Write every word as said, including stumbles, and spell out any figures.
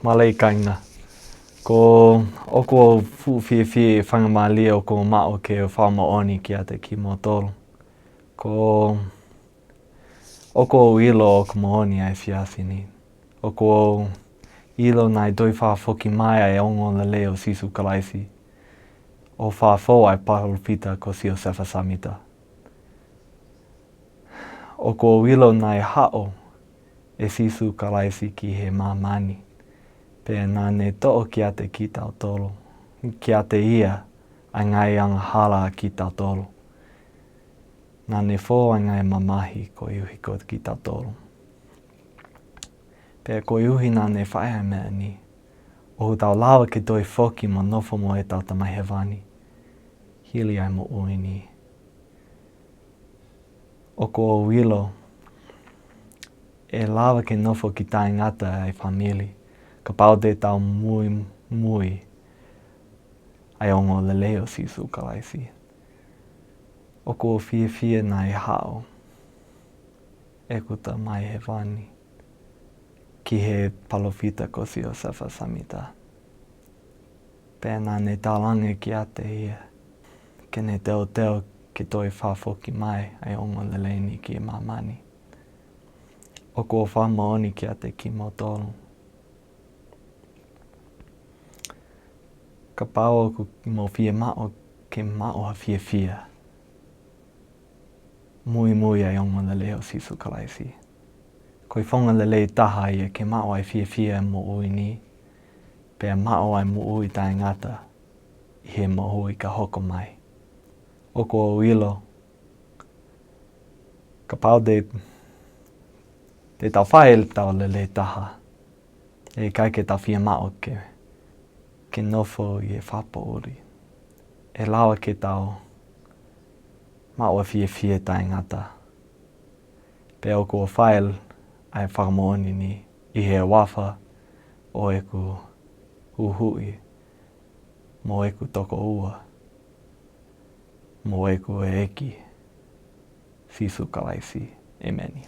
Mālō e kāinga. Ko ʻoku ou fuʻu fiefia he faingamālie ʻoku ou maʻu ke fakamoʻoni kiate kimoutolu. Ko ʻoku ou ʻilo ʻoku moʻoni ʻa e efiafi ni. ʻOku ou ʻilo naʻe toe fakafoki mai ʻa e ongoongolelei ʻo Sīsū Kalaisi ʻo fakafou ʻa e palōfita ko Siosefa Sāmita. ʻOku ou ʻilo naʻe haʻu ʻa Sīsū Kalaisi ki he māmani, pea naʻa ne toʻo kiate kitautolu, kiate ia ʻa e ngaahi angahala kitautolu. Naʻa ne fou ʻa e ngaahi mamahi koeʻuhi ko kitautolu. Pea koeʻuhi naʻa ne fai ʻa e meʻa ni, ʻoku tau lava ke toe foki mo nofo mo ʻetau Tamai Hēvani, hili ʻa e moʻui ni. ʻOku ou ʻilo ʻe lava ke nofo ki taʻengata ʻa e fāmili, kapau te tau muimui ʻa e ongoongolelei ʻo Sīsū Kalaisi. ʻOku ou fiefia naʻe haʻu ʻeku Tamai Hēvani ki he palōfita ko Siosefa Sāmita. Pea naʻa ne talaange kiate ia ke ne teuteu ke toe fakafoki mai ʻa e ongoongolelei ni ki māmani. ʻOku ou fakamoʻoni kiate kimoutolu, kapau ʻoku mou fiemaʻu ke maʻu ha fiefia, muimui ʻa e ongoongolelei ʻo Sīsū Kalaisi. Ko e founga lelei taha ia ke maʻu ʻa e fiefia ʻo e moʻui ni, pea maʻu ʻa e moʻui taʻengata ʻi he moʻui ka hoko mai. ʻOku ou ʻilo, kapau te, te tau fai ʻetau lelei taha, ʻe ʻikai ke tau fiemaʻu ke, ke nofo ʻi he fakapoʻuli. ʻE lava ke tau maʻu ʻa e fiefia taʻengata. Pea ʻoku ou fai ʻa e fakamoʻoni ni ʻi he huafa ʻo ʻeku Huhuʻi mo ʻeku Tokoua mo ʻeku ʻEiki, Sīsū Kalaisi. ʻĒmeni.